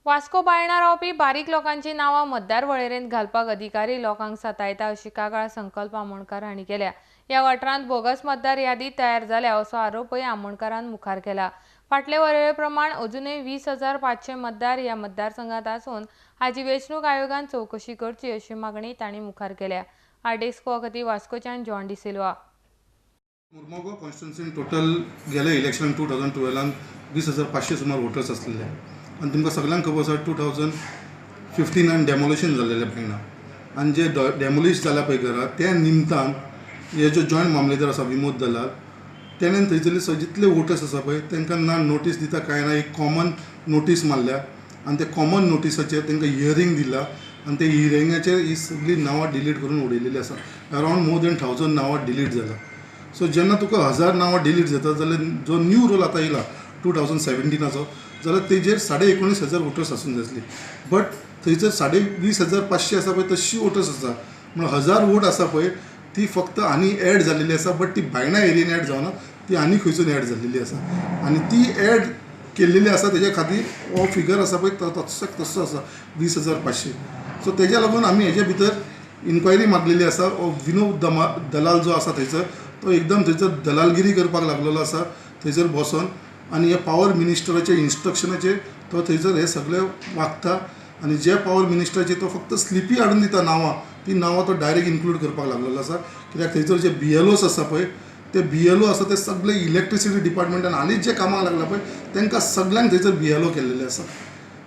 वास्को बायणा रावपी बारीक लोकांची नांवां मतदार वळेरेंत घालपाक अधिकारी लोकांक सतायता अशी कागाळ संकल्प आमोणकार हांणी केल्या. ह्या वाठारांत बोगस मतदार यादी तयार जाल्या असो आरोपय आमोणकारान मुखार केला. फाटले वळेरे प्रमाण अजूनय 20,500 मतदार ह्या मतदारसंघात आसून हाची वेंचणूक आयोगान चवकशी करची अशी मागणी तांणी मुखार केल्या. आरडीएक्स खातीर वास्कोच्यान जॉन डिसिल्वा. मुर्मुगांव कॉन्स्टिट्युन्सीन टोटल गेले इलेक्शन 2012 20,500 सुमार वोटर्स आसलेले आनी तुमकां सगल्यांक खबर आसा, 2015 डेमोलिशन जाल्लेलें बायणा आनी जे डेमोलिश जाल्या पळय घरां, त्या निमतान हे जो जॉयंट मामलेदार आसा विमोद दलाल, तेणेन थंयसरले जितले वोटर्स आसा पळय तांकां ना नोटीस दिता कांय ना, एक कॉमन नोटीस मारल्या आनी त्या कॉमन नोटिसाचेर तांकां हियरींग दिला आनी त्या हियरिंगाचेर ही सगळीं नांवां डिलीट करून उडयलेली आसा. अरावंड मोर देन 1000 नांवां डिलीट जाला. सो जेन्ना तुका 1000 नांवां डिलीट जाता जाल्यार जो न्यू रोल आतां येयला 2017चो, जाल्यार तेजेर 19,500 वोटर्स आसूंक जाय आसली, बट थंयसर 20,500 आसा पळय तशी वोटर्स आसा. म्हणून 1000 वोट आसा पळय ती फक्त आनी एड जाल्लेली आसा, बट ती बायणा एरियेन एड जावना, ती आनी खंयसून एड जाल्लेली आसा आनी ती एड केल्लेली आसा. तेज्या खातीर हो फिगर आसा पळय तो तसोच तसो आसा 20,500. सो तेज्या लागून आमी हेजे भितर इन्क्वायरी मागलेली आसा. हो विनोद दलाल जो आसा थंयसर, तो एकदम थंयसर दलालगिरी करपाक लागलेलो आसा थंयसर बसोन आनी हे पावर मिनिस्टराच्या इन्स्ट्रक्शनाचेर तो थंयसर हे सगळे वागता आनी जे पावर मिनिस्टराचे तो फक्त स्लिपी हाडून दिता नांवां, ती नांवां तो डायरेक्ट इन्क्लूड करपाक लागलेलो आसा. कित्याक थंयसर जे BLOs आसा पळय ते BLO आसा ते सगळे इलेक्ट्रिसिटी डिपार्टमेंटान हालींच जे कामाक लागला पळय तांकां सगळ्यांक थंयसर BLO केल्लेले आसा.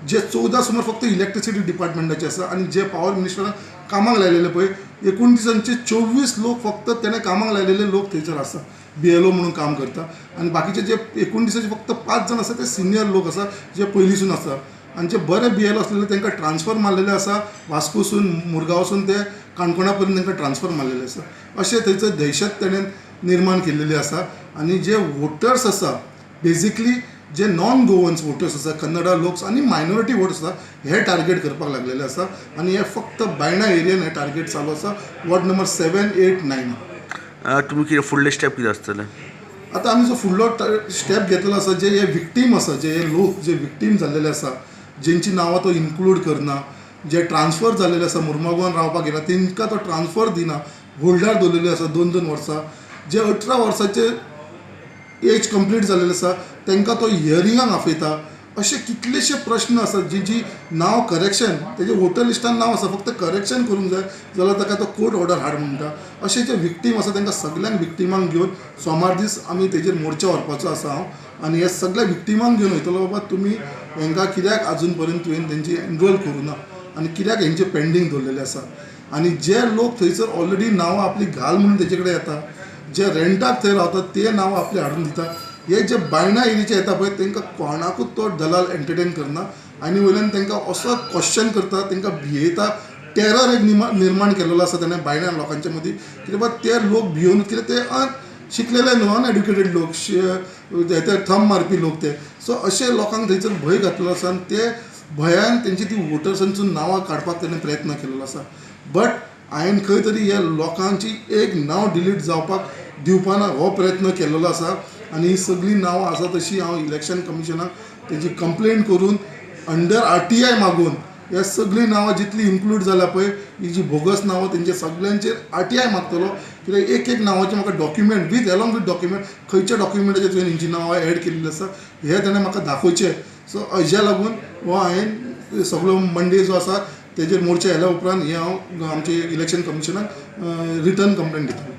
जे 14 सुमार फक्त इलेक्ट्रिसिटी डिपार्टमेंटाचे आसा आनी जे पावर मिनिस्टरान कामाक लायलेले पळय 29 24 लोक फक्त तेणें कामाक लायलेले लोक थंयसर आसा BLO म्हणून काम करता आनी बाकीचे जे 29 फक्त 5 जाण आसा ते सिनियर लोक आसा जे पयलींसून आसा आनी जे बरे BLO आसलेले तांकां ट्रान्सफर मारलेले आसा वास्कोसून मुरगांवसून ते काणकोणा पर्यंत तांकां ट्रान्सफर मारलेले आसा. अशें थंयसर दहशत तेणें निर्माण केल्लेली आसा आनी जे वोटर्स आसा बेजिकली जे नॉन गोवन्स वोटर्स आसा, कन्नडा लोक आनी मायनॉरिटी वोटर्स आसा, हे टार्गेट करपाक लागलेले आसा आनी हे फक्त बायणा एरियन हे टार्गेट चालू आसा वॉर्ड नंबर 7, 8, 9. तुमी कितें फुडले स्टेप कितें आसतले? आतां आमी जो फुडलो स्टेप घेतलेलो आसा, जे हे विक्टीम आसा, जे हे लोक जे विक्टीम जाल्लेले आसा, जेंची नांवां तो इन्क्लूड करना, जे ट्रान्सफर जाल्लेले आसा मुर्मुगांवान रावपाक येना तेंकां तो ट्रान्सफर दिना, होल्डार दवरलेले आसा 2-2 वर्सां, जे 18 वर्साचे एज कंप्लीट जाल्लेले आसा तांकां तो हियरिंगाक आपयता. अशे कितलेशे प्रश्न आसात जी नांव करेक्शन तेजे वोटर लिस्टान नांव आसा फक्त करेक्शन करूंक जाय जाल्यार ताका तो कोर्ट ऑर्डर हाड म्हणटा. अशे जे विक्टीम आसा तांकां सगल्यांक विक्टिमांक घेवन सोमार दीस आमी तेजेर मोर्चा व्हरपाचो आसा हांव आनी हे सगल्या विक्टिमांक घेवन वयतलो, बाबा तुमी हेंकां कित्याक आजून पर्यंत तुवें तेंची एनरोल करूं ना आनी कित्याक हेंचे पेंडींग दवरलेले आसा आनी जे लोक थंयसर ऑलरेडी नांवां आपली घाल म्हणून तेजे कडेन येता, जे रेंटाक थंय रावतात ते नांवां आपली हाडून दिता, हे जे बायणा एरियाचे येता पळय तांकां कोणाकूच तो दलाल एंटरटेन करना आनी वयल्यान तांकां असो क्वेश्चन करता, तांकां भियेता, टेरर एक निर्माण केलेलो आसा तेणें बायणा लोकांच्या मदीं. कित्याक बाबा ते लोक भियोवन, कित्याक ते शिकलेले न्हू, अनएड्युकेटेड लोक, ते थंब मारपी लोक ते, सो अशे लोकांक थंयसर भंय घातलेलो आसा आनी ते भंयान तेंची ती वोटर्सांचून नांवां काडपाक तेणें प्रयत्न केलेलो आसा. बट हांवें खंय तरी ह्या लोकांची एक नांव डिलीट जावपाक दिवपाना हो प्रयत्न केलेलो आसा आनी ही सगळीं नांवां आसा तशी हांव इलेक्शन कमिशनाक तेजी कंप्लेन करून अंडर RTI मागून ह्या सगळीं नांवां जितलीं इन्क्लूड जाल्या पळय ही जी बोगस नांवां तेंचे सगल्यांचेर RTI मागतलो. कित्याक एक एक नांवाचें म्हाका document with along with document खंयच्या डॉक्युमेंटाचेर तुवें हेंची नांवां एड केल्लीं आसा हें तेणें म्हाका दाखोवचें. सो हेज्या लागून हो हांवें सगळो मंडे जो आसा तेजेर मोर्चा आयल्या उपरांत हें हांव आमचे इलेक्शन कमिशनाक रिटर्न कंप्लेन दितलो.